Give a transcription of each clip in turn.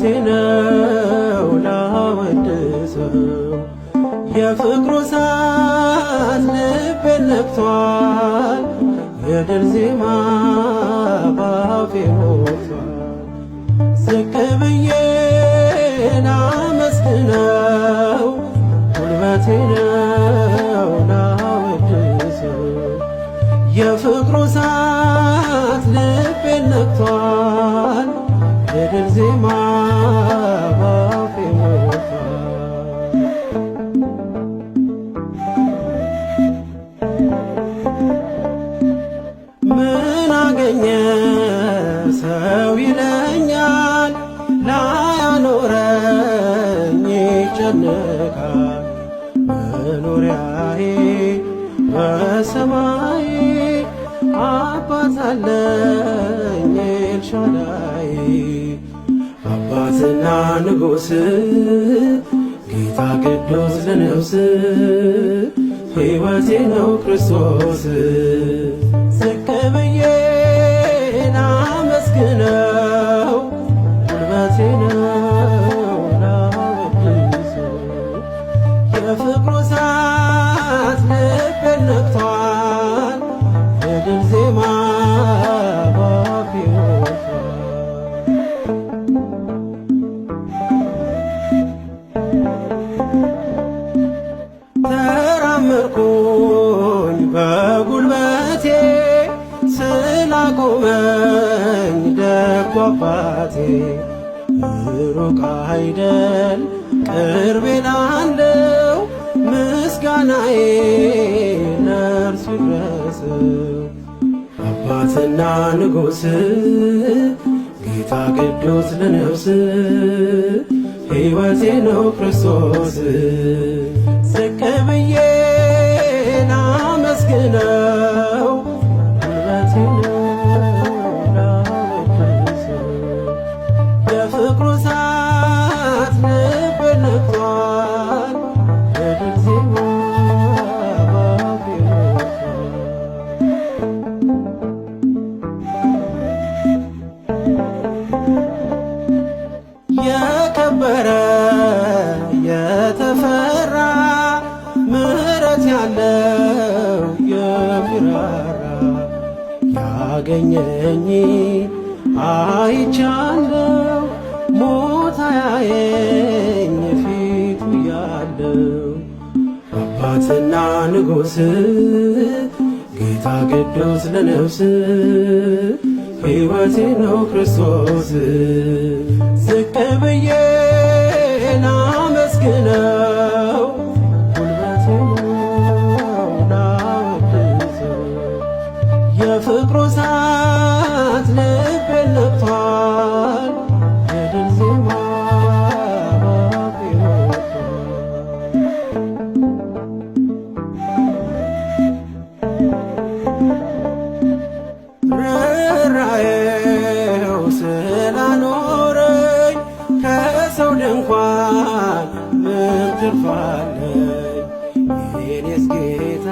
ጉልበቴ ነው ላወድሰው የፍቅሩ እሳት ልቤን ነክቷል። የድል ዜማ ባፌ ሞልቷል። ዝቅ ብዬ ላመስግነው ጉልበቴ ነው ላወድሰው የፍቅሩ እሳት ልቤን ነክቷል። የድል ዜማ ባፌ ሞልቷል። ምን አገኘ ሰው ይለኛል፣ ላያኖረኝ ይጨነቃል። መኖሪያዬ በሰማይ አባት አለኝ ኤልሻዳይ አባትና ንጉሥ ጌታ ቅዱስ ለነፍስ ሕይወቴ ነው ክርስቶስ። ዝቅ ብዬ ላመስግነው ጉልበቴ ነው ላወድሰው የፍቅሩ እሳት ልቤን ነክቷል። የድል ዜማ ባፌ ሞልቷል። ተራመድኩኝ በጉልበቴ ስላቆመኝ ደጉ አባቴ ሩቅ አይደል ቅርቤ ላለው ምስጋናዬ ለእርሱ ይድረሰው። አባትና ንጉሥ ጌታ ቅዱስ ለነፍስ ሕይወቴ ነው ክርስቶስ። ዝቅ ብዬ ላመስግነው ጉልበቴ ነው ላወድሰው የፍቅሩ እሳት ልቤን ነክቷል። የድል ዜማ ባፌ ሞልቷል። የከበረ የተፈራ ምሕረት ያለው የሚራራ ያገኘኝ አይቻለው ሞት አያየኝ ፊቱ ያለው አባትና ንጉሥ ጌታ ቅዱስ ለነፍስ ሕይወቴ ነው ክርስቶስ። ዝቅ ብዬ ላመስግነው ጉልበቴ ነው ላወድሰው የፍቅሩ እሳት ልቤን ነክቷል። የድል ዜማ ባፌ ሞልቷል። ርኅራኄው ስላኖረኝ ከሰው ድንኳን ምን ትርፋለኝ? የኔስ ጌታ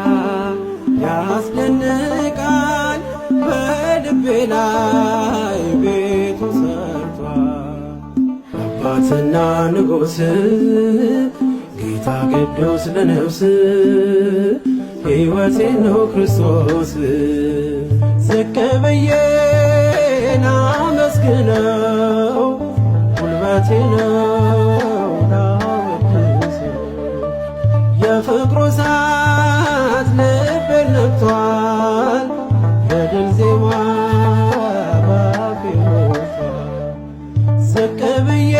ያስደንቃል፣ በልቤ ላይ ቤቱ ሰርቷል። አባትና ንጉሥ ጌታ ቅዱስ ለነፍስ ሕይወቴ ነው ክርስቶስ። ዝቅ ብዬ ላመስግነው ጉልበቴ ነው ላወድሰው የፍቅሩ እሳት ልቤን ነክቷል። የድል ዜማ ባፌ ሞልቷል። ዝቅ ብዬ